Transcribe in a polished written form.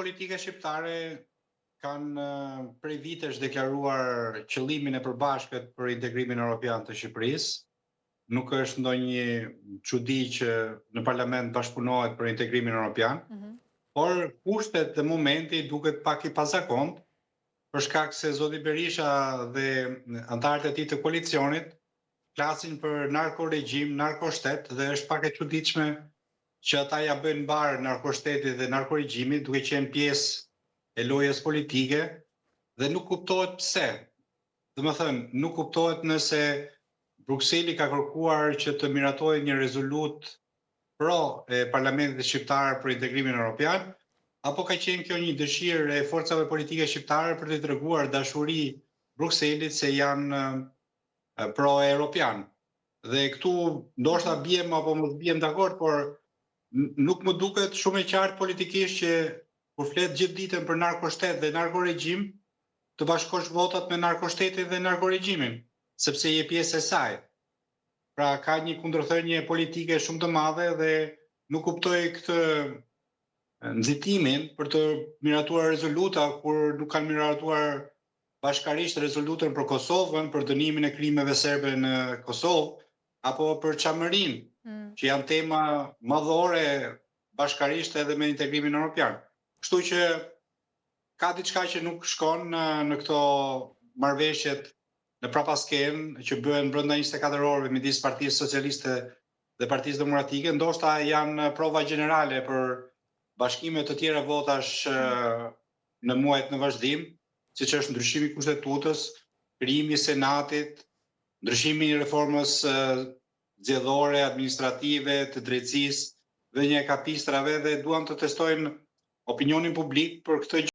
politike shqiptare kanë prej vitesh deklaruar qëllimin e përbashkët për integrimin europian të Shqipërisë. Nuk është ndonjë çudi që në parlament bashkëpunohet për integrimin europian, mm -hmm. por kushtet dhe momenti duket pak i pazakontë, për shkak se zoti Berisha dhe anëtarët e tij të koalicionit flasin për narkoregjim, narkoshtet dhe është pak e çuditshme që ata ia bëjnë mbarë narkoshtetit dhe narkoregjimit duke qenë pjesë e lojës politike dhe nuk kuptohet pse. Domethënë, nuk kuptohet nëse Brukseli ka kërkuar që të miratojë një rezolutë pro e Parlamentit shqiptar për integrimin europian, apo ka qenë kjo një dëshirë e forcave politike shqiptare për të treguar dashuri Brukselit se janë pro-europian. Dhe këtu ndoshta biem apo mos biem dakord, por nuk më duket shumë e qartë politikisht që kur flet gjithë ditën për narkoshtet dhe narkoregjim, të bashkosh votat me narkoshtetin dhe narkoregjimin, sepse je pjesë e saj. Pra ka një kundërthënie politike shumë të madhe dhe nuk kuptoj këtë nxitimin për të miratuar rezoluta kur nuk kanë miratuar bashkarisht rezolutën për Kosovën, për dënimin e krimeve serbe në Kosovë, apo për Çamërinë, mm. që janë tema madhore bashkarisht edhe me integrimin europian. Kështu që ka diçka që nuk shkon në, në këto marrëveshjet në prapaskenë që bëhen brenda 24 orëve midis Partisë Socialiste dhe Partisë Demokratike, ndoshta janë prova gjenerale për bashkime të tjera votash mm. në muajt në vazhdim, siç është ndryshimi i kushtetutës, krijimi i Senatit, ndryshimi i reformës zgjedhore, administrative, të drejtësisë, vënia e kapistrave dhe duan të testojnë opinionin publik për këtë gjë.